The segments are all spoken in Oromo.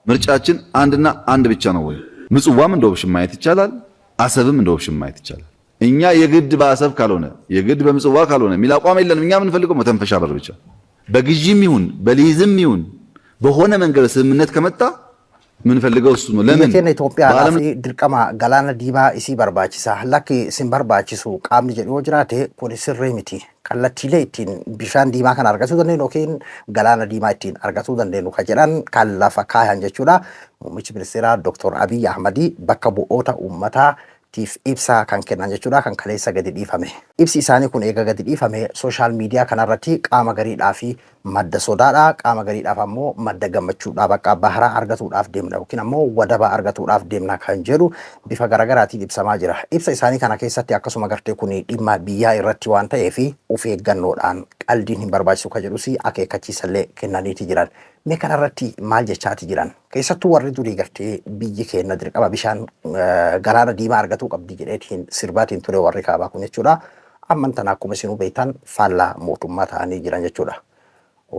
ምርጫችን አንድና አንድ ብቻ ነው ወይ? ምጽዋም እንደ ኦፕሽን ማየት ይቻላል፣ አሰብም እንደ ኦፕሽን ማየት ይቻላል። እኛ የግድ በአሰብ ካልሆነ የግድ በምጽዋ ካልሆነ የሚል አቋም የለንም። እኛ የምንፈልገው መተንፈሻ በር ብቻ በግዢም ይሁን በሊዝም ይሁን በሆነ መንገድ ስምምነት ከመጣ የምንፈልገው እሱ ነው። Biyya ለምን keenya Itoophiyaadhaaf በዓለም dirqama galaana diimaa isii barbaachisa. Lakki isin barbaachisu qaamni jedhu yoo jiraate kun sirrii miti. Kallattiilee ittiin bishaan diimaa kana argachuu dandeenyu yookiin galaana diimaa ittiin argachuu dandeenyu kan jedhan kan lafa kaayan jechuudha. Muummichi ministeeraa Dr. Abiy Ahmadi bakka bu'oota uummataatiif ibsa kan kennan jechuudha, kan kaleessa gadi dhiifame. Ibsi isaanii kun eega gadi dhiifame social media kanarratti qaama gariidhaa fi madda sodaadha. Qaama gariidhaaf ammoo madda gammachuudha. Bakka baharaa argatuudhaaf deemna yookiin ammoo wadaba argatuudhaaf deemna kan jedhu bifa garaagaraatiin ibsamaa jira. Ibsa isaanii kana keessatti akkasuma gartee kun dhimma biyyaa irratti waan ta'eef of eeggannoodhaan qaldiin hin barbaachisu kan jedhus akeekkachiisallee kennaniiti jiran. Mee kanarratti maal jechaati jiran? Keessattuu warri durii gartee biyyi keenya dirqama bishaan galaana diimaa argatuu qabdi jedheetiin sirbaatiin ture warri kaabaa kun jechuudha. Amman tana akkuma isinuu beektan faallaa mootummaa ta'anii jiran jechuudha.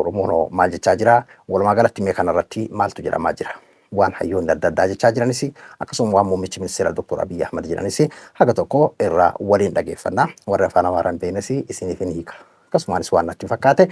Oromoon maal jechaa jira? Walumaa galatti mee kanarratti maaltu jedhamaa jira? Waan hayyoonni adda addaa jechaa jiranis akkasuma waan muummichi ministeera Dr. Abiy Ahmad jedhanis haga tokko irraa waliin dhageeffannaa. Warri afaan Amaaraan beeknes isiniif hin hiika. Akkasumaanis waan natti fakkaate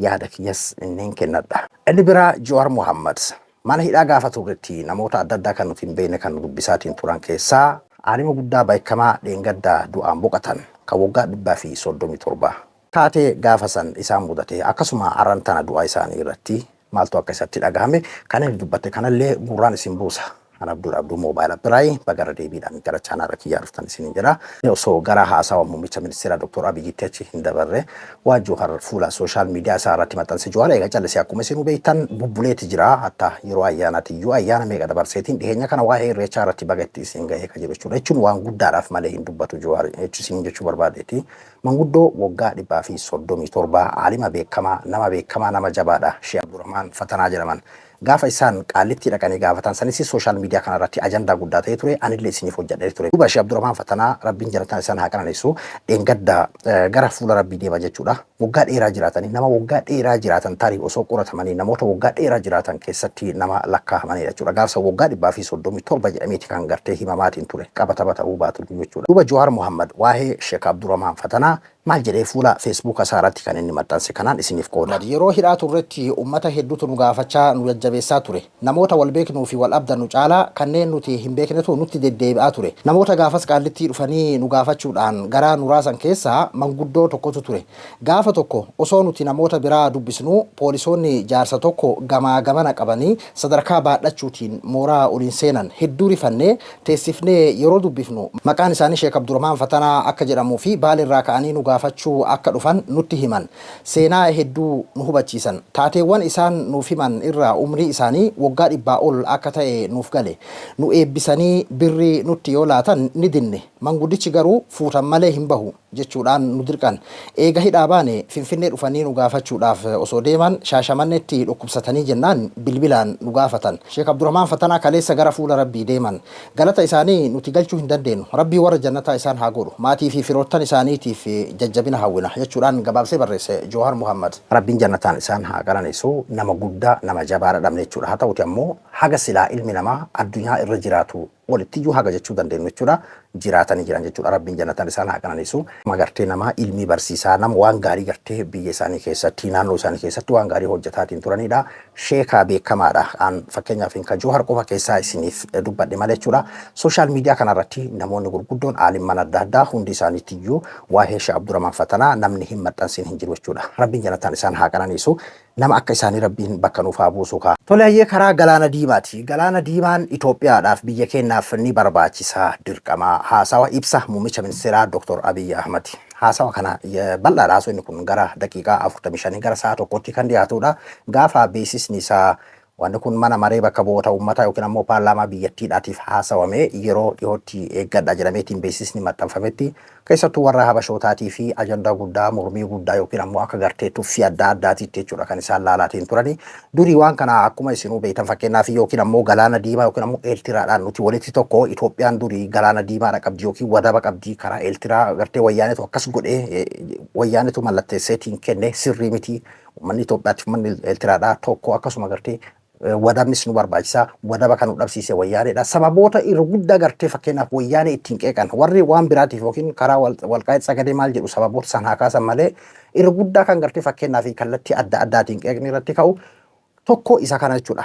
yaada kiyyas inni kennadha. Inni biraa Jawaar Mohammad mana hidhaa gaafa turretti namoota adda addaa kan nuti hin beekne kan nu dubbisaatiin turan keessaa aalima guddaa beekamaa dheengaddaa du'aan boqotan kan waggaa 137 taatee gaafa san isaan mudate, akkasuma arran tana du'a isaanii irratti maaltu akka isatti dhagahame kan inni dubbate kanallee gurraan isin buusa. An Abdul Abduu Moobaayil Abdiraayi bagara deebiidhaan gara chaanaala kiyyaa dhuftan isiniin jedha. Osoo gara haasawa muummicha ministeera Dr. Abiyyitti achi hin dabarre waan Jawar fuula social media isaa irratti maxxanse. Jawar eega callisee akkuma isinuu beektan bubbuleeti jira. Hatta yeroo ayyaanaati iyyuu ayyaana meeqa dabarseetiin dhiheenya kana waa'ee irreechaa irratti baga itti isin gahee kan jiru jechuudha. Jechuun waan guddaadhaaf malee hin dubbatu Jawar isin jechuu barbaadeeti. Manguddoo waggaa 137, aalima beekamaa, nama beekamaa, nama jabaadha. Shee Abdurrahmaan Fatanaa jedhaman. Gaafa isaan Qaallitti dhaqanii gaafatan sanis social media kanarratti ajandaa guddaa ta'ee ture, anillee isiniif hojjedhee ture. Duuba Shee Abdurrahmaan Fatanaa Rabbiin jalataan isaan haa qananiisu, dheengadda gara fuula Rabbii deema jechuudha. Waggaa dheeraa jiraatanii, nama waggaa dheeraa jiraatan, tarii osoo qoratamanii namoota waggaa dheeraa jiraatan keessatti nama lakkaa'amanidha jechuudha. Gaafsa waggaa 137 jedhameeti kan gartee himamaatiin ture, qabatama ta'uu baatu jechuudha. Duuba Jawaar Muhammad waa'ee Sheek Abdurrahmaan Fatanaa maal jedhee fuula Feesbuuka isaa irratti kan inni maxxanse kanaan isiniif qooda. Yeroo hidhaa turretti uummata hedduutu nu gaafachaa nu jajjabeessaa ture. Namoota wal beeknuu fi wal abdannu caalaa kanneen nuti hin beeknetu nutti deddeebi'aa ture. Namoota gaafas Qaallittii dhufanii nu gaafachuudhaan garaa nu raasan keessaa manguddoo tokkotu ture. Gaafa tokko osoo nuti namoota biraa dubbisnuu poolisoonni jaarsa tokko gamaa gamana qabanii sadarkaa baadhachuutiin mooraa oliin seenan. Hedduu rifannee teessifnee yeroo dubbifnu maqaan isaanii Sheek Abdurrahmaan Fatanaa akka jedhamuu fi Baalirraa ka'anii nu gaafachuu akka dhufan nutti himan. Seenaa hedduu nu hubachiisan. Taateewwan isaan nuuf himan irraa umrii isaanii waggaa 100 ol akka ta'e nuuf gale. Nu eebbisanii birrii nutti yoo laatan ni dinne. Manguddichi garuu fuutan malee hin bahu jechuudhaan nu dirqan. Eega hidhaa baane Finfinnee dhufanii nu gaafachuudhaaf osoo deeman Shaashamannetti dhukkubsatanii jennaan bilbilaan nu gaafatan. Sheek Abdurrahmaan Fatanaa kaleessa gara fuula Rabbii deeman. Galata isaanii nuti galchuu hin dandeenyu. Rabbii warra jannataa isaan haa godhu. Maatii fi firoottan isaaniitiif jajjabina hawwina jechuudhaan gabaabsee barreesse Jawar Muhammad. Rabbiin jannataan isaan haa qananiisu, nama guddaa, nama jabaadha dhabne jechuudha. Haa ta'uti ammoo haga silaa ilmi namaa addunyaa irra jiraatu walittiyyuu haga jechuu dandeenyu jechuudha. Jiraatanii jiran jechuudha. Rabbiin jannataan isaan haa qananiisu. Gartee nama ilmii barsiisaa, nama waan gaarii gartee biyya isaanii keessatti, naannoo isaanii keessatti waan gaarii hojjetaatiin turanidha. Sheekaa beekamaadha. An fakkeenyaaf kan Jawar qofa keessaa isiniif dubbadhe malee jechuudha. Social media kanarratti namoonni gurguddoon aalimman adda addaa hundi isaaniitti iyyuu waa'ee Sheekh Abdurrahmaan Fatanaa namni hin maxxansin hin jiru jechuudha. Rabbiin jannataan isaan haa qananiisu. Nama akka isaanii Rabbiin bakka nuuf haa buusu kaa. Tole, hayyee, karaa galaana diimaati. Galaana diimaan Itoophiyaadhaaf, biyya keenyaaf ni barbaachisa dirqama. Haasawa ibsa muummicha ministeeraa Dr. Abiy Ahmad. Haasawa kana bal'aadha. Haasawni kun gara daqiiqaa 45 gara sa'a tokkotti kan dhiyaatudha. Gaafa beeksisni isaa wanni kun mana maree bakka bu'oota uummataa yookiin ammoo paarlaamaa biyyattiidhaatiif haasawame yeroo dhiyootti eeggadha jedhameetiin beeksisni maxxanfametti keessattuu warra habashootaatii fi ajandaa guddaa, mormii guddaa yookiin ammoo akka gartee tuffii adda addaatiitti jechuudha kan isaan laalaatiin turani. Durii waan kana akkuma isinuu beektan fakkeenyaaf yookiin ammoo galaana diimaa yookiin ammoo Eeltiraadhaan nuti walitti tokko, Itoophiyaan durii galaana diimaadha qabdi yookiin wadaba qabdi karaa Eeltiraa, gartee wayyaanetu akkas godhee, wayyaanetu mallatteesseetiin kenne, sirrii miti. Uummanni Itoophiyaatti uummanni Eeltiraadhaa tokko, akkasuma gartee Wadabnis nu barbaachisa. Wadaba kan nu dhabsiise Wayyaaneedha. Sababoota irra guddaa gartee fakkeenyaaf Wayyaanee ittiin qeeqan warri waan biraatiif yookiin karaa Walqaayit Tsagadee maal jedhu sababoota san haa kaasan malee, irra guddaa kan gartee fakkeenyaaf kallattii adda addaatiin qeeqni irratti ka'u tokko isa kana jechuudha.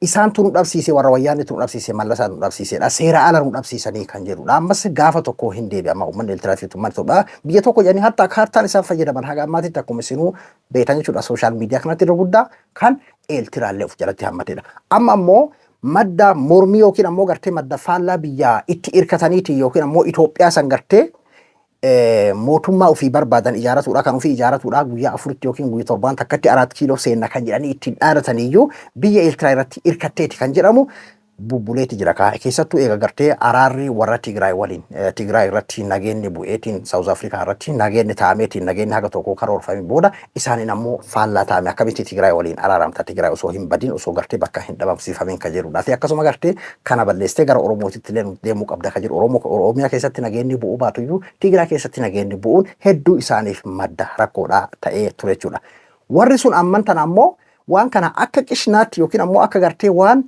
Isaantu nu dhabsiise, warra Wayyaaneetu nu dhabsiise, Mallasaa nu dhabsiisedha. Seera ala nu dhabsiisanii kan jedhudha. Ammas gaafa tokko hin deebi'ama uummanni Eertiraa fi uummanni Itoophiyaa biyya tokko jedhanii hatta kaartaan isaan fayyadaman haga ammaatitti akkuma isinuu beektan jechuudha. Social media kanatti irra guddaa kan Eertiraallee of jalatti hammatedha. Amma ammoo madda mormii yookiin ammoo gartee madda faallaa biyyaa itti hirkataniiti yookiin ammoo Itoophiyaa san gartee mootummaa ofii barbaadan ijaaratuudha, kan ofii ijaaratuudha, guyyaa 4tti yookiin guyyaa 7 takkatti Araat Kiiloo seenna kan jedhanii ittiin dhaadataniyyuu biyya Eertiraa irratti hirkatteeti kan jedhamu bubbuleeti jira kaa. Keessattuu eega gartee araarri warra Tigraay waliin Tigraay irratti nageenyi bu'eetiin, South Africa irratti nageenyi taa'ameetiin, nageenyi haga tokko karoorfame booda isaaniin ammoo faallaa ta'ame. Akkamitti Tigraay waliin araaramta, Tigraay osoo hin badin, osoo gartee bakka hin dhabamsiifamin kan jedhudha fi akkasuma gartee kana balleessitee gara Oromootitti illee deemuu qabda kan jedhu. Oromoo Oromiyaa keessatti nageenyi bu'uu baatuyyuu Tigraay keessatti nageenyi bu'uun hedduu isaaniif madda rakkoodhaa ta'ee ture jechuudha. Warri sun amman tana ammoo waan kana akka qishnaatti yookiin ammoo akka gartee waan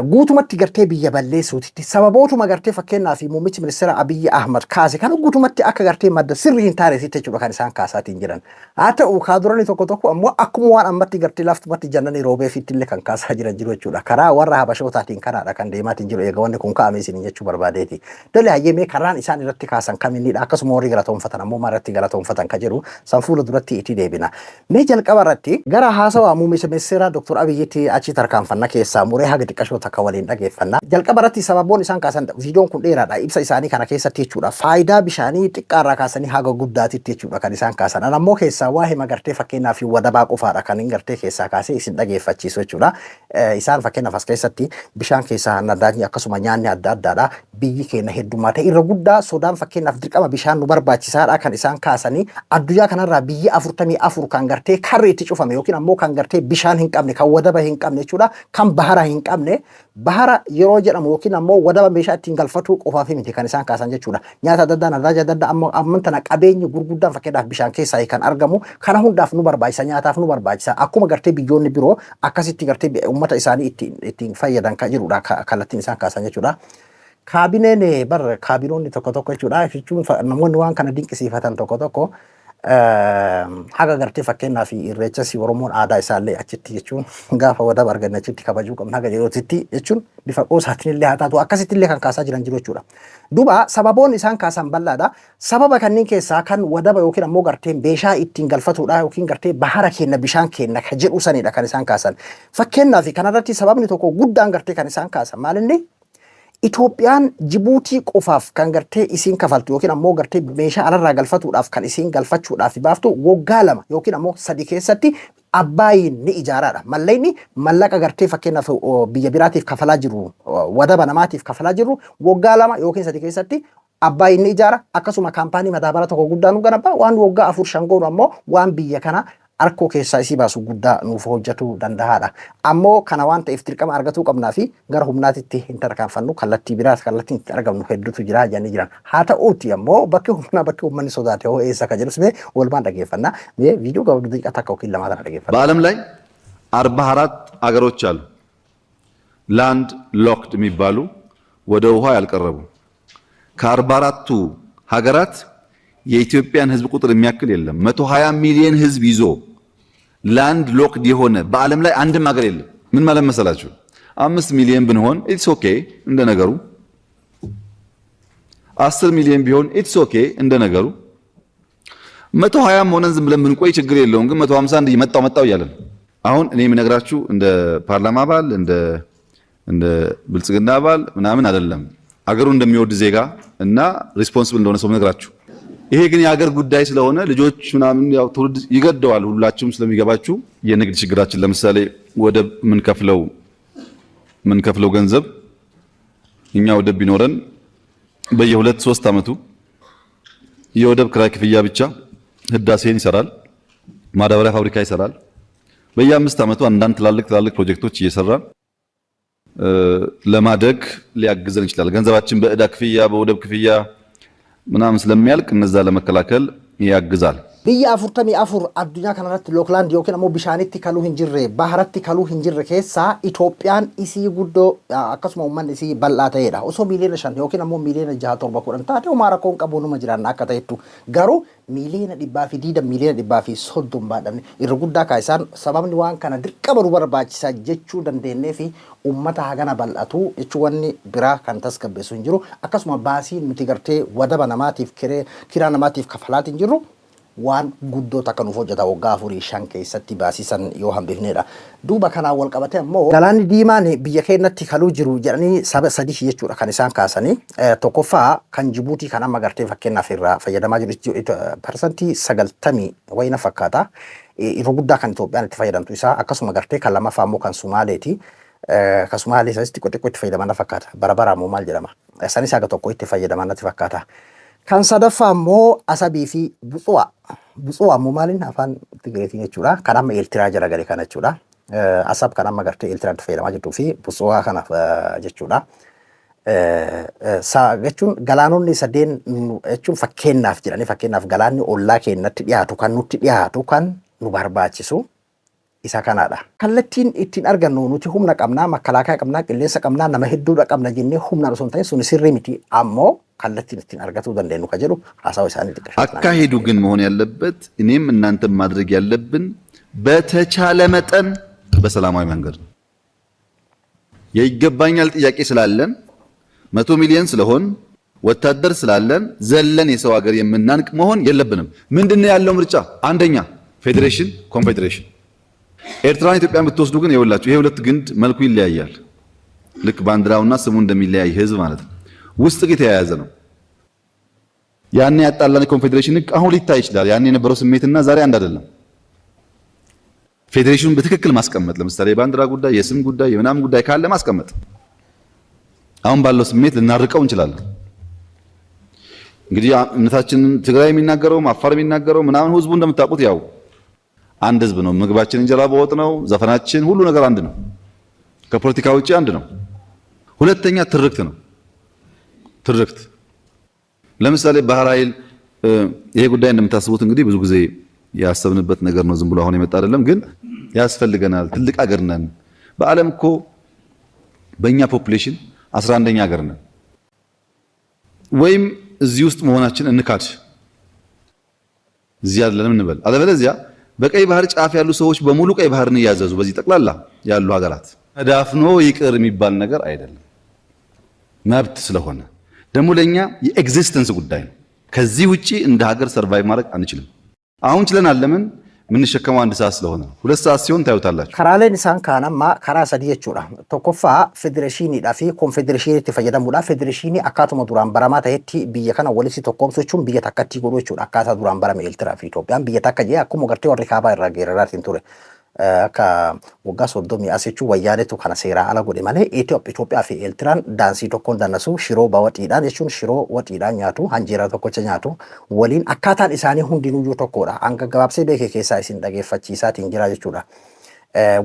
guutumatti gartee biyya balleessuutitti sababootuma gartee fakkeenyaaf muummichi ministeera Abiyyi Ahmad kaase kana guutumatti akka gartee madda sirrii hin taaneetitti jechuudha kan isaan kaasaatiin jiran. Haa ta'u kaa durani tokko tokko ammoo akkuma waan ammatti gartee laftumatti jannanii roobeefitti illee kan kaasaa jiran jiru jechuudha. Karaa warra Habashootaatiin karaadha kan deemaatiin jiru eega wanni kun kaa'ame isin jechuu barbaadeeti. Tole, hayyee, mee karaan isaan irratti kaasan kaminnidha, akkasuma warri galatoonfatan ammoo maal irratti galatoonfatan ka jedhu san fuula duratti itti deebina. Mee jalqaba irratti gara haasawaa muummicha ministeeraa Dr. Abiyyitti achi tarkaanfanna, keessaa muree haga xiqqashoo takka waliin dhageeffanna. Jalqaba irratti sababoon isaan kaasan, viidiyoon kun dheeraadha, ibsa isaanii kana keessatti jechuudha. Faayidaa bishaanii xiqqaarraa kaasanii haga guddaatitti jechuudha kan isaan kaasan. Ana ammoo keessaa waa hima gartee fakkeenyaaf wadabaa qofaadha kan hin gartee keessaa kaasee isin dhageeffachiisu jechuudha. Isaan fakkeenyaaf as keessatti bishaan keessaa nadaajni akkasuma nyaanni adda addaadha. Biyyi keenya heddummaate irra guddaa sodaan fakkeenyaaf dirqama bishaan nu barbaachisaadha kan isaan kaasanii. Addunyaa kanarraa biyyi 44 kan gartee karri itti cufame yookiin ammoo kan gartee bishaan hin qabne, kan wadaba hin qabne jechuudha, kan bahara hin qabne. Bahara yeroo jedhamu yookiin ammoo wadaba meeshaa ittiin galfatuu qofaaf miti kan isaan kaasan jechuudha. Nyaata adda addaa, nadaaja adda addaa, amma amman tana qabeenyi gurguddaan fakkeenyaaf bishaan keessaa kan argamu kana hundaaf nu barbaachisa, nyaataaf nu barbaachisa. Akkuma gartee biyyoonni biroo akkasitti gartee uummata isaanii ittiin fayyadan kan jirudha kallattiin isaan kaasan jechuudha. Kaabineen bar kaabinoonni tokko tokko jechuudha, jechuun namoonni waan kana dinqisiifatan tokko tokko haga gartee fakkeenyaaf Irreechas Oromoon aadaa isaallee achitti jechuun gaafa wadaba arganne achitti kabajuu qabna haga yerootitti jechuun bifa qoosaatiin illee haa taatu akkasitti illee kan kaasaa jiran jiru jechuudha. Duuba sababoonni isaan kaasan bal'aadha. Sababa kanneen keessaa kan wadaba yookiin ammoo gartee meeshaa ittiin galfatudha yookiin gartee bahara keenya, bishaan keenya kan jedhu sanidha kan isaan kaasan. Fakkeenyaaf kanarratti sababni tokko guddaan gartee kan isaan kaasan maalinni, Itoophiyaan Jibuutii qofaaf kan gartee isiin kafaltu yookiin ammoo gartee meeshaa alarraa galfatuudhaaf kan isiin galfachuudhaaf baaftu waggaa 2 yookiin ammoo 3 keessatti Abbaayiin ni ijaaraadha. Mallaqni mallaqa gartee fakkeenyaaf biyya biraatiif kafalaa jiru, wadaba namaatiif kafalaa jirru, waggaa 2 yookiin 3 keessatti Abbaayiin ni ijaara. Akkasuma kaampaanii madaabara tokko guddaa nu ganaba, waan waggaa 4 5 goonu ammoo waan biyya kana arkoo keessaa isii baasu guddaa nuuf hojjetuu danda'aadha. Ammoo kana waan ta'eef dirqama argatuu qabnaa fi gara humnaatitti hin tarkaanfannu, kallattii biraas kallattiin itti argamnu hedduutu jira jedhanii jiran. Haa ta'uuti ammoo bakki humnaa, bakki uummanni sodaate hoo eessa ka jedhus mee walumaan dhageeffanna. Mee viidiyoo gabaabduu daqiiqaa 1 yookiin 2 tana dhageeffanna. በዓለም ላይ 44 አገሮች አሉ land locked የሚባሉ፣ ወደ ውሃ ያልቀረቡ። ከ44ቱ ሀገራት የኢትዮጵያን ሕዝብ ቁጥር የሚያክል የለም። 120 ሚሊዮን ሕዝብ ይዞ land locked የሆነ በዓለም ላይ አንድም ሀገር የለም። ምን ማለት መሰላችሁ? 5 ሚሊዮን ብንሆን it's okay እንደ ነገሩ፣ 10 ሚሊዮን ቢሆን it's okay እንደ ነገሩ፣ 120ም ሆነን ዝም ብለን ብንቆይ ችግር የለውም። ግን 150 እንዲህ መጣው መጣው እያለን አሁን እኔ የምነግራችሁ እንደ ፓርላማ አባል፣ እንደ ብልጽግና አባል ምናምን አይደለም። አገሩን እንደሚወድ ዜጋ እና responsible እንደሆነ ሰው ነግራችሁ። ይሄ ግን የሀገር ጉዳይ ስለሆነ ልጆች ምናምን ያው ትውልድ ይገደዋል። ሁላችሁም ስለሚገባችሁ የንግድ ችግራችን ለምሳሌ ወደብ የምንከፍለው ገንዘብ፣ እኛ ወደብ ቢኖረን በየሁለት ሶስት ዓመቱ የወደብ ክራይ ክፍያ ብቻ ህዳሴን ይሰራል፣ ማዳበሪያ ፋብሪካ ይሰራል። በየአምስት ዓመቱ አንዳንድ ትላልቅ ትላልቅ ፕሮጀክቶች እየሰራ ለማደግ ሊያግዘን ይችላል። ገንዘባችን በዕዳ ክፍያ፣ በወደብ ክፍያ ምናምን ስለሚያልቅ እነዛ ለመከላከል ያግዛል። Biyya 44 addunyaa kanarratti lockland yookiin ammoo bishaanitti kaluu hin jirre, baharatti kaluu hin jirre keessaa Itoophiyaan isii guddoo, akkasuma uummanni isii bal'aa ta'edha. Osoo miiliyoona 5 yookiin ammoo miiliyoona 6, 7, 10 taate homaa rakkoon qabu, numa jiraanna akka ta'ettu. Garuu miiliyoona 120, miiliyoona 130 baadhanne irra guddaa kaasaan sababni waan kana dirqama nu barbaachisa jechuu dandeenyee fi uummata hagana bal'atu jechuun wanni biraa kan tasgabbeessu hin jiru. Akkasuma baasiin nuti gartee wadaba namaatiif, kiraa namaatiif kafalaatiin jirru waan guddoo takka nuuf hojjeta waggaa 4, 5 keessatti baasisan yoo hambifnedha. Duuba kanaan wal qabate ammoo galaanni diimaan biyya keenyatti kaluu jiru jedhanii saba sadii jechuudha kan isaan kaasanii. Tokkoffaa kan Jibuutii kan amma gartee fakkeenyaaf irraa fayyadamaa jiru 90% wayina fakkaata. Yeroo guddaa kan Itoophiyaan itti fayyadamtu isaa. Akkasuma gartee kan lammaffaa ammoo kan Sumaaleeti. Kan Sumaalee sanis xiqqoo xiqqoo itti fayyadaman na fakkaata. Bara bara ammoo maal jedhama? Sanis haga tokko itti fayyadaman natti fakkaata. Kan sadaffaa immoo Asabii fi Butsuwa. Butsuwa ammoo maaliin afaan Tigireetiin jechuudha. Kan amma Eertiraa jala gale kana jechuudha. Asab kan amma gartee Eertiraan itti fayyadamaa jirtuu fi Butsuwa kana jechuudha. Jechuun galaanonni sadeen jechuun fakkeenyaaf jedhanii, fakkeenyaaf galaanni ollaa keenyatti dhiyaatu kan nutti dhiyaatu kan nu barbaachisu isa kanadha. Kallattiin ittiin argannu nuti humna qabnaa, makalaakaa qabnaa, qilleensa qabnaa, nama hedduudha qabna jennee humnaan osoo hin ta'in sun sirrii miti. Ammoo kallattiin ittiin argatuu dandeenyu ka jedhu haasawa isaanii xiqqaa. አካሄዱ ግን መሆን ያለበት እኔም እናንተም ማድረግ ያለብን በተቻለ መጠን በሰላማዊ መንገድ ነው። የይገባኛል ጥያቄ ስላለን፣ 100 ሚሊዮን ስለሆን፣ ወታደር ስላለን ዘለን የሰው ሀገር የምናንቅ መሆን የለብንም። ምንድነው ያለው ምርጫ? አንደኛ ፌዴሬሽን፣ ኮንፌዴሬሽን። ኤርትራን ኢትዮጵያን ብትወስዱ ግን ይኸውላችሁ ይሄ ሁለት ግንድ መልኩ ይለያያል። ልክ ባንዲራውና ስሙ እንደሚለያይ ህዝብ ማለት ነው። ውስጥ ግን የተያያዘ ነው። ያኔ ያጣላን የኮንፌዴሬሽን ህግ አሁን ሊታይ ይችላል። ያኔ የነበረው ስሜትና ዛሬ አንድ አይደለም። ፌዴሬሽኑን በትክክል ማስቀመጥ፣ ለምሳሌ የባንዲራ ጉዳይ፣ የስም ጉዳይ፣ የምናምን ጉዳይ ካለ ማስቀመጥ። አሁን ባለው ስሜት ልናርቀው እንችላለን። እንግዲህ እምነታችንን ትግራይ የሚናገረውም አፋር የሚናገረው ምናምን ህዝቡ እንደምታውቁት ያው አንድ ህዝብ ነው። ምግባችን እንጀራ በወጥ ነው። ዘፈናችን ሁሉ ነገር አንድ ነው። ከፖለቲካ ውጪ አንድ ነው። ሁለተኛ ትርክት ነው። ትርክት ለምሳሌ ባህር ኃይል፣ ይሄ ጉዳይ እንደምታስቡት እንግዲህ ብዙ ጊዜ ያሰብንበት ነገር ነው። ዝም ብሎ አሁን የመጣ አይደለም፣ ግን ያስፈልገናል። ትልቅ አገር ነን። በዓለም እኮ በእኛ population 11ኛ ሀገር ነን። ወይም እዚህ ውስጥ መሆናችን እንካድ፣ እዚህ አይደለንም እንበል። አለበለዚያ በቀይ ባህር ጫፍ ያሉ ሰዎች በሙሉ ቀይ ባህርን እያዘዙ በዚህ ጠቅላላ ያሉ ሀገራት ተዳፍኖ ይቅር የሚባል ነገር አይደለም። መብት ስለሆነ ደግሞ ለኛ የ existence ጉዳይ ነው። ከዚህ ውጪ እንደ ሀገር survive ማድረግ አንችልም። አሁን ችለናል። ለምን? የምንሸከመው አንድ ሰዓት ስለሆነ፣ 2 ሰዓት ሲሆን ታዩታላችሁ። Karaaleen isaan kaan amma karaa sadii jechuudha. Tokkoffaa federeeshiniidhaa fi konfedereeshiniitti fayyadamuudha. Federeeshinii akkaatuma duraan baramaa ta'etti biyya kana walitti tokkoomsuu jechuun biyya takkatti godhuu jechuudha. Akkaataa duraan barame Eertiraa fi Itoophiyaan biyya takka jee akkuma gartee warri kaabaa irraa geeraraatiin ture. Akka waggaa 30 as jechuun wayyaanetu kana seeraa ala godhe malee Itoophiyaa fi Eertiraan daansii tokkoon dannasu, shiroo bawaxiidhaan jechuun shiroo waxiidhaan nyaatu, hanjeeraa tokkocha nyaatu waliin, akkaataan isaanii hundinuyyuu tokkodha. Hanga gabaabsee beeke keessaa isin dhageeffachiisaatiin jira jechuudha.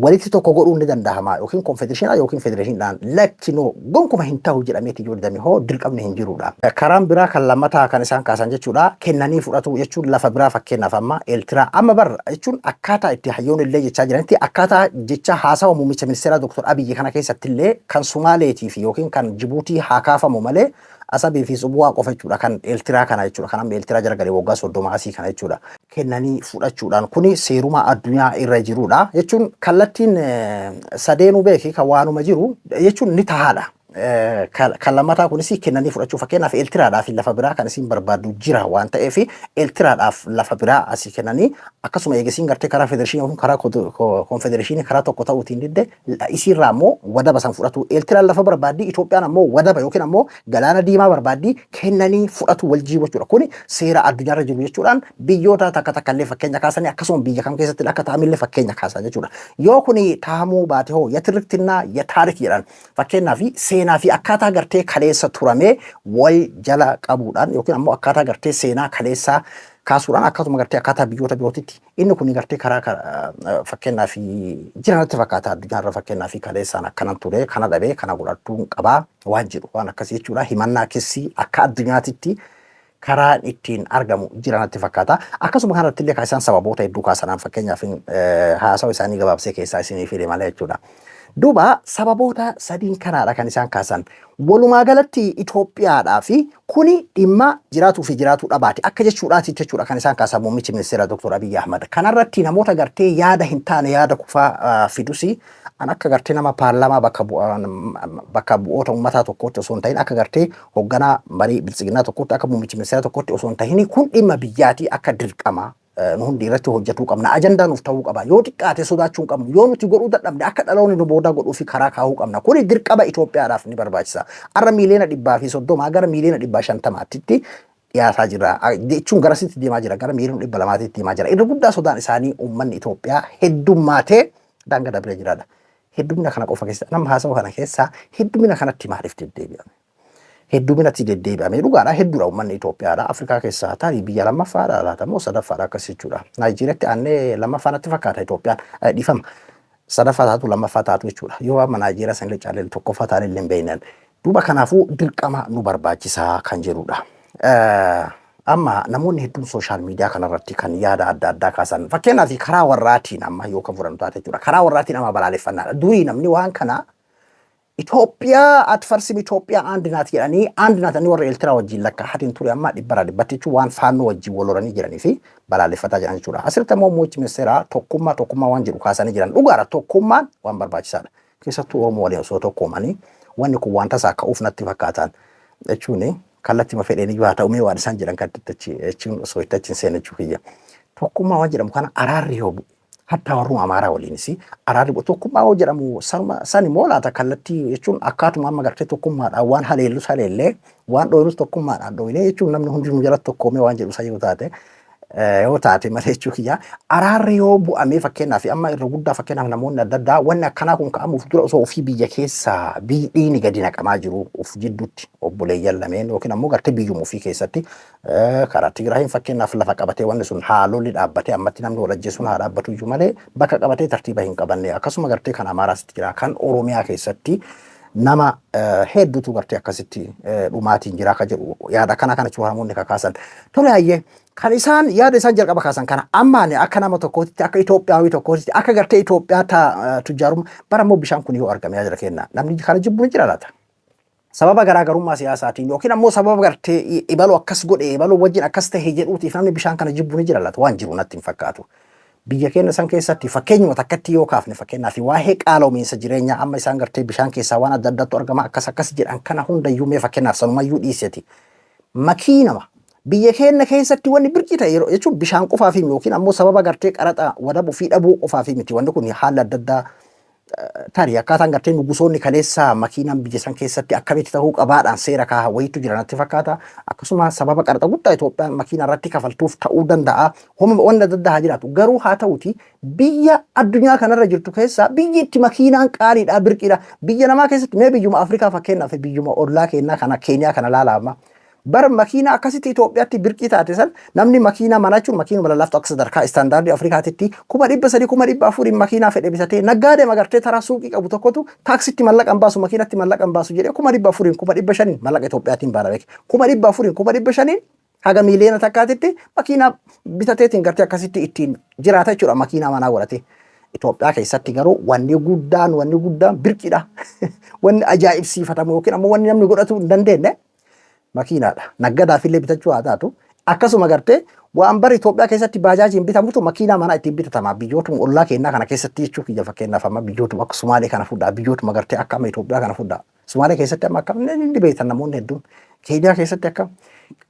Walitti tokko godhuun ni danda'ama yookiin konfedereeshinaa yookiin federeeshiniidhaan, lakkinoo gonkumaa hin ta'u jedhameeti yoo didame hoo dirqamni hin jirudha. Karaan biraa kan lammataa kan isaan kaasan jechuudha, kennanii fudhatu jechuun lafa biraa, fakkeenyaaf amma Eertiraa amma bar jechuun akkaataa itti hayyoon illee jechaa jiranitti, akkaataa jecha haasawa muummicha ministeeraa Dr. Abiyyi kana keessatti illee kan Sumaaleetii fi yookiin kan Jibuutii haa kaafamu malee Asabii fi Tsubu'aa qofa jechuudha kan Eertiraa kana jechuudha, kan amma Eertiraa jala galee waggaa 30 asii kana jechuudha. Kennanii fudhachuudhaan kuni seeruma addunyaa irra jirudha jechuun kallattiin sadeenuu beeki kan waanuma jiru jechuun ni tahaadha. Kan lammataa kunis kennanii fudhachuu, fakkeenyaaf Eertiraadhaaf lafa biraa kan isin barbaaddu jira waan ta'eef Eertiraadhaaf lafa biraa asii kennanii, akkasuma eegasiin gartee karaa federeeshinii yookiin karaa konfedereeshinii karaa tokko ta'uutiin didde isiirraa ammoo wadaba san fudhatu. Eertiraan lafa barbaaddi, Itoophiyaan ammoo wadaba yookiin ammoo galaana diimaa barbaaddi, kennanii fudhatu wal jiibu jechuudha. Kuni seera addunyaarra jiru jechuudhaan biyyoota takka takka illee fakkeenya kaasanii, akkasuma biyya kam keessatti akka ta'amillee fakkeenya kaasan jechuudha. Yoo kuni tahamuu baate hoo የትርክትና የታሪክ jedhan, fakkeenyaa fi seenaa fi akkaataa gartee kaleessa turamee wal jala qabuudhaan yookiin ammoo akkaataa gartee seenaa kaleessaa kaasuudhaan, akkasuma gartee akkaataa biyyoota birootitti inni kun gartee karaa fakkeenyaa fi jiranatti fakkaata addunyaarra, fakkeenyaa fi kaleessaan akkanan ture, kana dhabee kana godhachuun qabaa waan jedhu waan akkasii jechuudha. Himannaa keessi akka addunyaatitti Karaan ittiin argamu jira natti fakkaata. Akkasuma kanatti illee kan isaan sababoota hedduu kaasanaan, fakkeenyaaf, haasawa isaanii gabaabsee keessaa isinii fide malee jechuudha. Duuba sababoota sadiin kanaadha kan isaan kaasan. Walumaa galatti Itoophiyaadhaa fi kuni dhimma jiraatuu fi jiraatuu dhabaati. Akka jechuudhaati jechuudha kan isaan kaasan muummichi ministeera Dr. Abiyyi Ahmad. Kanarratti namoota gartee yaada hin taane, yaada kufaa fidusi, an akka gartee nama paarlaamaa bakka bu'oota uummataa tokkootti osoo hin ta'in, akka gartee hoogganaa marii biltsiginnaa tokkootti, akka muummichi ministeera tokkootti osoo hin ta'in, kun dhimma biyyaati, akka dirqama nu hundi irratti hojjetuu qabna. Ajandaa nuuf ta'uu qaba. Yoo xiqqaate sodaachuu hin qabnu. Yoo nuti godhuu dadhabne, akka dhaloonni nu boodaa godhuu fi karaa kaa'uu qabna. Kuni dirqama Itoophiyaadhaaf ni barbaachisa. Har'a 30,000,000 gara 150,000,000tti dhiyaataa jira. Jechuun garasitti deemaa jira. Gara 200,000,000tti deemaa jira. Irra guddaa sodaan isaanii uummanni Itoophiyaa heddummaatee daangaa dabree jiraadha. Heddumina kana qofa keessa nama haasawa kana keessaa heddumina kanatti maaliif deddeebi'ame? Hedduminatti deddeebi'amee dhugaadha, hedduudha uummanni Itoophiyaadha. Afrikaa keessaa tarii biyya lammaffaadha laata moo sadaffaadha akkas jechuudha. Naayijeeriyaatti aannee lammaffaa natti fakkaata Itoophiyaan, dhiifama. Sadaffaa taatu, lammaffaa taatu jechuudha. Yoo amma Naayijeeriyaa sanillee caalee tokkoffaa taanee illee hin beeknan. Duuba kanaafuu dirqama nu barbaachisaa kan jedhudha. Amma namoonni hedduun social media kanarratti kan yaada adda addaa kaasan, fakkeenyaaf karaa warraatiin amma yoo kan fudhannu taate jechuudha. Karaa warraatiin amma balaaleffannaadha. Durii namni waan kana Itoophiyaa አትፈርስም Itoophiyaa አንድ ናት jedhanii, አንድ ናት inni warra Eertiraa wajjin lakkaa'atiin ture, amma dhibbarraa dhibbatti jechuun waan faannoo wajjin wal lolanii jiranii fi balaaleffataa jiran jechuudha. Asirratti ammoo muummichi ministeeraa tokkummaa tokkummaa waan jedhu kaasanii jiran dhugaadha. Tokkummaan waan barbaachisaadha. Keessattuu Oromoo waliin osoo tokkoomanii wanni kun waan tasaa ka'uuf natti fakkaatan jechuun kallattii fedheen iyyuu haa ta'u, mee waan isaan jedhan kan jechuun osoo itti achi hin seenne jechuu kiyya. Tokkummaa waan jedhamu kana araarri yoo bu'e, hattaa warruma Amaaraa waliinis araarri bu'e, tokkummaa yoo jedhamu sanuma san immoo laata kallattii jechuun akkaatuma amma gartee tokkummaadhaan waan haleellus haleellee, waan dhooynus tokkummaadhaan dhooynee jechuun namni hundinuu jalatti tokkoomee waan jedhu san yoo taate malee jechuu kiyya. Araarri yoo bu'amee, fakkeenyaaf amma irra guddaa, fakkeenyaaf namoonni adda addaa wanni akkanaa kun ka'amuuf dura osoo ofii biyya keessaa dhiigni gadi naqamaa jiru, of jidduutti obboleeyyan lameen yookiin ammoo gartee biyyuma ofii keessatti karaa Tigraayin fakkeenyaaf lafa qabatee wanni sun haalolli dhaabbatee, ammatti namni wal ajjeesuun haa dhaabbatu iyyuu malee bakka qabatee tartiiba hin qabanne. Akkasuma gartee kan Amaaraas jira, kan Oromiyaa keessatti nama hedduutu gartee akkasitti dhumaatiin jira akka jedhu yaada kana kana jechuun namoonni kakaasan. Tole, hayyee, kan isaan yaada isaan jalqaba kaasan kana ammaan akka nama tokkootitti, akka Itoophiyaawii tokkootitti, akka gartee Itoophiyaa ta tujjaarummaa bara immoo bishaan kun yoo argame jira kenna, namni kana jibbu ni jira laata? Sababa garaagarummaa siyaasaatiin yookiin ammoo sababa gartee ibaluu akkas godhe, ibaluu wajjin akkas ta'e jedhuutiif namni bishaan kana jibbu ni jira laata? Waan jiru natti hin fakkaatu. Biyya keenya san keessatti fakkeenyuma takkatti yoo kaafne, fakkeenyaaf waa'ee qaala'umiinsa jireenyaa, amma isaan gartee bishaan keessaa waan adda addaatu argama akkas akkas jedhan kana hundayyuu, mee fakkeenyaaf sanumayyuu dhiiseti. Makiinama biyya keenya keessatti wanni birqii ta'e yeroo jechuun bishaan qofaaf yookiin ammoo sababa gartee qaraxa wadabuu fi dhabuu qofaaf miti. Wanni kun haala adda addaa tarii akkaataan gartee nugusoonni kaleessa makiinaan biyya san keessatti akkamitti ta'uu qabaadhaan seera kaaha wayiitu jira natti fakkaata. Akkasuma sababa qaraxa guddaa Itoophiyaan makiinaa irratti kafaltuuf ta'uu danda'a. Homa wanni adda addaa haa jiraatu. Garuu haa ta'uti, biyya addunyaa kanarra jirtu keessaa biyyi itti makiinaan qaaliidha, birqiidha. Biyya namaa keessatti, mee biyyuma Afrikaa fakkeenyaaf biyyuma ollaa keenyaa kana, Keeniyaa kana laala amma. Bara makiinaa akkasitti Itoophiyaatti birqii taate san namni makiinaa manaa jechuun makiinuma lallaaftu akka sadarkaa istaandaardii Afrikaatitti 300,000, 400,000 makiinaa fedhe bitatee, naggaadee magartee taraa suuqii qabu tokkotu taaksitti mallaqa hin baasu, makiinatti mallaqa hin baasu jedhee 400,000, 500,000 mallaqa Itoophiyaatiin baana beeke. 400,000, 500,000 haga 1,000,000 tti makiinaa bitateetiin gartee akkasitti ittiin jiraata jechuudha, makiinaa manaa godhatee. Itoophiyaa keessatti garuu wanni guddaan birqiidha. Wanni ajaa'ibsiifatamu yookiin ammoo wanni namni godhatu hin dandeenye makiinaadha. Naggadaaf illee bitachuu haa taatu. Akkasuma gartee waan bara Itoophiyaa keessatti baajaajiin bitamutu makiinaa manaa ittiin bitatama. Biyyootuma ollaa keenyaa kana keessatti jechuu kiyya, fakkeenyaaf amma biyyootuma akka Sumaalee kana fudhaa. Biyyootuma gartee akka amma Itoophiyaa kana fudhaa. Sumaalee keessatti amma akkam ni beektan namoonni hedduun. Keeniyaa keessatti akkam.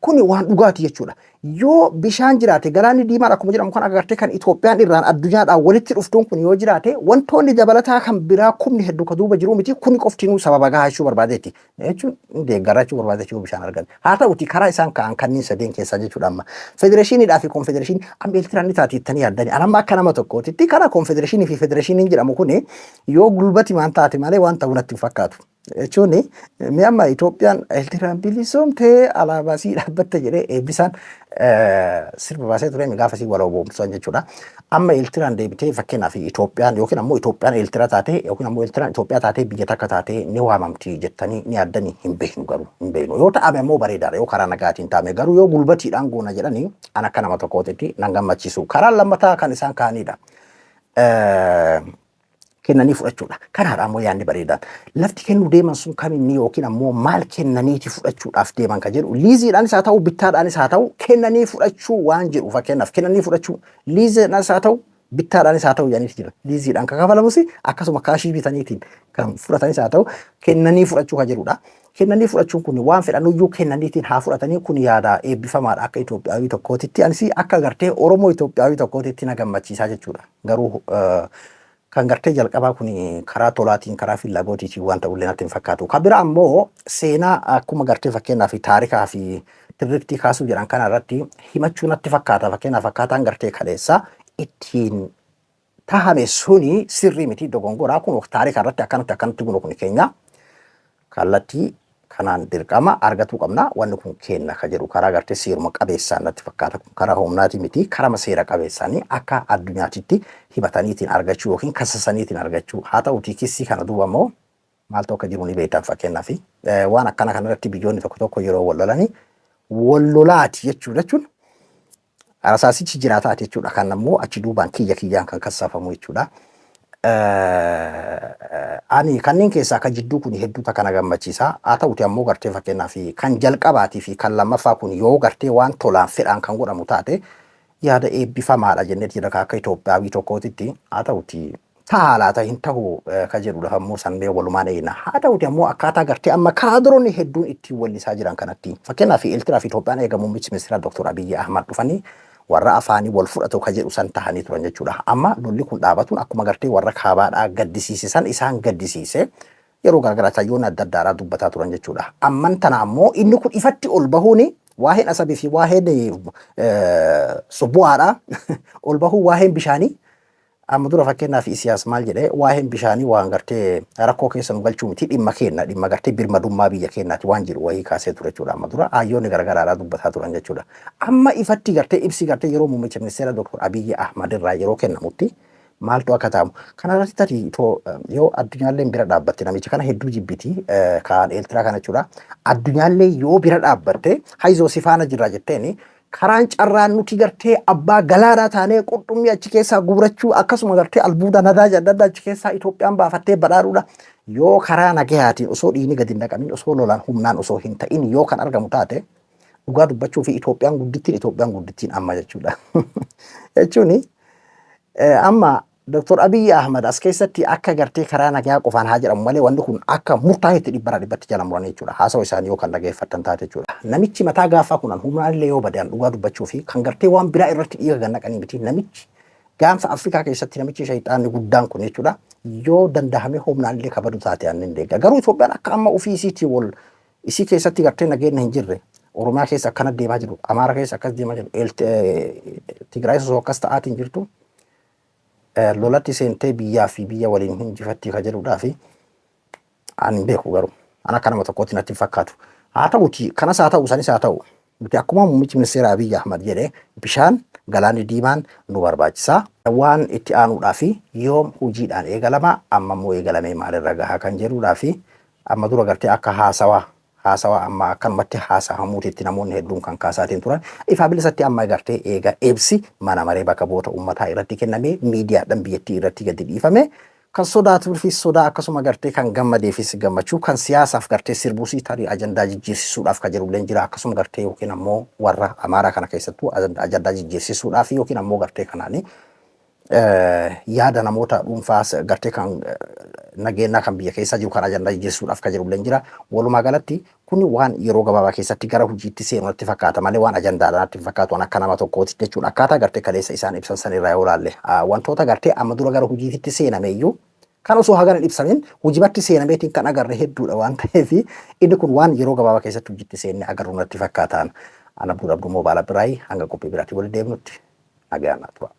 Kuni waan dhugaati jechuudha. Yoo bishaan jiraate, galaanni diimaan akkuma jedhamu kan agartee kan Itoophiyaan irraan addunyaadhaan walitti dhuftuun kun yoo jiraate, wantoonni dabalataa kan biraa kumni hedduu ka duuba jiru miti, kuni qoftinuu sababa gahaa jechuu barbaadeeti. Jechuun deeggaraa jechuu barbaadeeti yoo bishaan argate. Haa ta'uti, karaa isaan ka'an kanneen sadeen keessaa jechuudha amma. Federeeshiniidhaa fi konfedereeshinii amma Eertiraan ni taati jettanii yaaddanii. Ani amma akka nama tokkootitti karaa konfedereeshinii fi federeeshiniin jedhamu kuni yoo gulbati maan taate malee waan ta'u natti hin fakkaatu. Jechuun mee amma Itoophiyaan Eertiraan bilisa Bilisoomtee alaabaa sii dhaabbatte jedhee eebbisaan sirba baasee ture gaafasii wal boomsan jechuudha. Amma Eeltiraan deebitee fakkeenyaaf Itoophiyaan yookiin ammoo Itoophiyaan Eeltiraa taatee yookiin ammoo Eeltiraan Itoophiyaa taatee biyya takka taatee ni waamamti jettanii ni yaaddanii hin beeknu garuu hin beeknu. Yoo ta'ame ammoo bareedaadha yoo karaa nagaatiin ta'ame garuu yoo gulbatiidhaan goona jedhanii an akka nama tokkootitti nan gammachiisu. Karaan lammataa kan isaan kaa'anidha. Kennanii fudhachuudha. Kanaadha ammoo yaadni bareedaan. Lafti kennuu deeman sun kaminni yookiin ammoo maal kennaniiti fudhachuudhaaf deeman kan jedhu liiziidhaanis haa ta'u bittaadhaanis haa ta'u kennanii fudhachuu waan jedhu fakkeenyaaf kennanii fudhachuu liiziidhaanis haa ta'u bittaadhaanis haa ta'u jedhaniiti jira. Liiziidhaan kan kafalamus akkasuma kaashii bitaniitiin kan fudhatanis haa ta'u kennanii fudhachuu kan jedhudha. Kennanii fudhachuun kun waan fedhanuyyuu kennaniitiin haa fudhatanii kun yaada eebbifamaadha akka Itoophiyaawii tokkootitti. Anis akka gartee Oromoo Itoophiyaawii tokkootitti na gammachiisaa jechuudha. Garuu kan gartee jalqabaa kun karaa tolaatiin karaa fillagootiitiin waan ta'ullee natti hin fakkaatu. Kan bira ammoo seenaa akkuma gartee fakkeenyaaf taarikaa fi tirriktii kaasuu jedhan kana irratti himachuu natti fakkaata. Fakkeenyaaf akkaataan gartee kaleessa ittiin tahame suni sirrii miti dogongoraa kun taarika irratti akkanatti akkanatti kun kun keenya kallattii kanaan dirqama argatuu qabna wanni kun kenna ka jedhu karaa gartee seeruma qabeessaan natti fakkaata kun karaa humnaati miti karama seera qabeessaanii akka addunyaatitti himataniitiin argachuu yookiin kasasaniitiin argachuu haa ta'utii kissii kana duuba immoo maaltu akka jiru ni beektan fakkeenyaaf waan akkana kanarratti biyyoonni tokko tokko yeroo wal lolanii wal lolaati jechuun rasaasichi jiraataati jechuudha kan ammoo achi duubaan kiyya kiyyaan kan kassafamu jechuudha. Ani kanneen keessaa kan jidduu kun hedduu takka na gammachiisa. Haa ta'uti ammoo gartee fakkeenyaaf kan jalqabaatii fi kan lammaffaa kun yoo gartee waan tolaan fedhaan kan godhamu taate yaada eebbifamaadha jennee jira akka Itoophiyaawii tokkootitti. Haa ta'uti ta'a laata hin ta'u ka jedhudha ammoo sannee walumaan eeyina. Haa ta'uti ammoo akkaataa gartee amma kaadiroonni hedduun ittiin wallisaa jiran kanatti. Fakkeenyaaf Eertiraa fi Itoophiyaan eega muummichi ministeeraa Dr. Abiyyi Ahmad dhufanii warra afaanii wal fudhatu ka jedhu san tahanii turan jechuudha. Amma lolli kun dhaabatuun akkuma gartee warra kaabaadhaa gaddisiise san isaan gaddisiise yeroo garaagaraa hayyoonni adda addaadhaa dubbataa turan jechuudha. Amman tana ammoo inni kun ifatti ol bahuuni waa'een asabii fi waa'een subbu'aadhaa ol bahuu waa'een bishaanii amma dura fakkeenyaaf Isiyaas maal jedhee waa'een bishaanii waan gartee rakkoo keessa nu galchuu miti dhimma keenna dhimma gartee birmadummaa biyya keenyaati waan jedhu wayii kaasee ture jechuudha. Amma dura hayyoonni garaagaraadhaa dubbataa turan jechuudha. Amma ifatti gartee ibsi gartee yeroo muummicha ministeera Dr. Abiyyi Ahmad irraa yeroo kennamutti maaltu akka ta'amu. Kana irratti tarii yoo addunyaallee bira dhaabbatte namicha kana hedduu jibbiti kan Eertiraa kana jechuudha. Addunyaallee yoo bira dhaabbatte hayizoo si faana jirra jetteeni karaan carraan nuti gartee abbaa galaanaa taanee qurxummii achi keessaa guurachuu akkasuma gartee albuuda nadaaja adda addaa achi keessaa Itoophiyaan baafattee badhaadhuudha. Yoo karaa nagayaatiin osoo dhiigni gadi hin naqamin osoo lolaan humnaan osoo hin ta'in yoo kan argamu taate dhugaa dubbachuu fi Itoophiyaan guddittiin Itoophiyaan guddittiin amma jechuudha. Jechuun amma Dr. Abiyyi Ahmad as keessatti akka gartee karaa nagaa qofaan haa jedhamu malee wanni kun akka murtaa'etti dhibbarraa dhibbatti jala muran jechuudha. Haasawa isaanii yoo kan dhageeffattan taate jechuudha. Namichi mataa gaafaa kunan humnaan illee yoo badan dhugaa dubbachuu fi kan gartee waan biraa irratti dhiiga gad naqanii miti. Namichi gaanfa Afrikaa keessatti namichi shayxaanni guddaan kun jechuudha. Yoo dandahame humnaan illee kabadu taate ani hin deegga. Garuu Itoophiyaan akka amma ofii isiitii wal isii keessatti gartee nageenya hin jirre Oromiyaa keessa akkana deemaa jiru, Amaara keessa akkas deemaa jiru, Tigraay osoo akkas ta'aatiin jirtu lolatti seentee biyyaa fi biyya waliin hinjifatti ka jedhudhaa fi ani hin beeku garuu an akka nama tokkootti natti hin fakkaatu. Haa ta'uti kanas haa ta'u sanis haa ta'u nuti akkuma muummichi ministeera Abiyyi Ahmad jedhe bishaan galaanni diimaan nu barbaachisa. Waan itti aanuudhaa fi yoom hojiidhaan eegalama amma immoo eegalamee maalirra gahaa kan jedhudhaa fi amma dura gartee akka haasawaa haasawa amma akkanumatti haasahamuutitti namoonni hedduun kan kaasaatiin turan ifaa bilisatti amma gartee eega ibsi mana maree bakka bu'oota uummataa irratti kennamee miidiyaadhaan biyyattii irratti gadi dhiifame kan sodaatuufis sodaa akkasuma gartee kan gammadeefis gammachuu kan siyaasaaf gartee sirbuusii tarii ajandaa jijjiirsisuudhaaf kan jedhulleen jira akkasuma gartee yookiin ammoo warra Amaaraa kana keessattuu ajandaa jijjiirsisuudhaaf yookiin ammoo gartee kanaanii yaada namoota dhuunfaas gartee kan nageenyaa kan biyya keessa jiru kan ajandaa jijjiirsuudhaaf kan jedhulleen jira. Walumaa galatti kun waan yeroo gabaabaa keessatti gara hojiitti seenu natti fakkaata malee waan ajandaadhaan natti hin fakkaatu waan akka nama tokkooti jechuudha. Akkaataa gartee kaleessa isaan ibsan sanirraa yoo ilaalle wantoota gartee amma dura gara hojiitti seename iyyuu kan osoo hagana hin ibsamin hojibatti seenameetiin kan agarre hedduudha waan ta'eef inni kun waan yeroo gabaabaa keessatti hojiitti seenne agarru natti fakkaataan. Ana Abduu Abduu Moobaala Biraayi hanga qophii biraatti walitti deemnutti nagaan naa tura.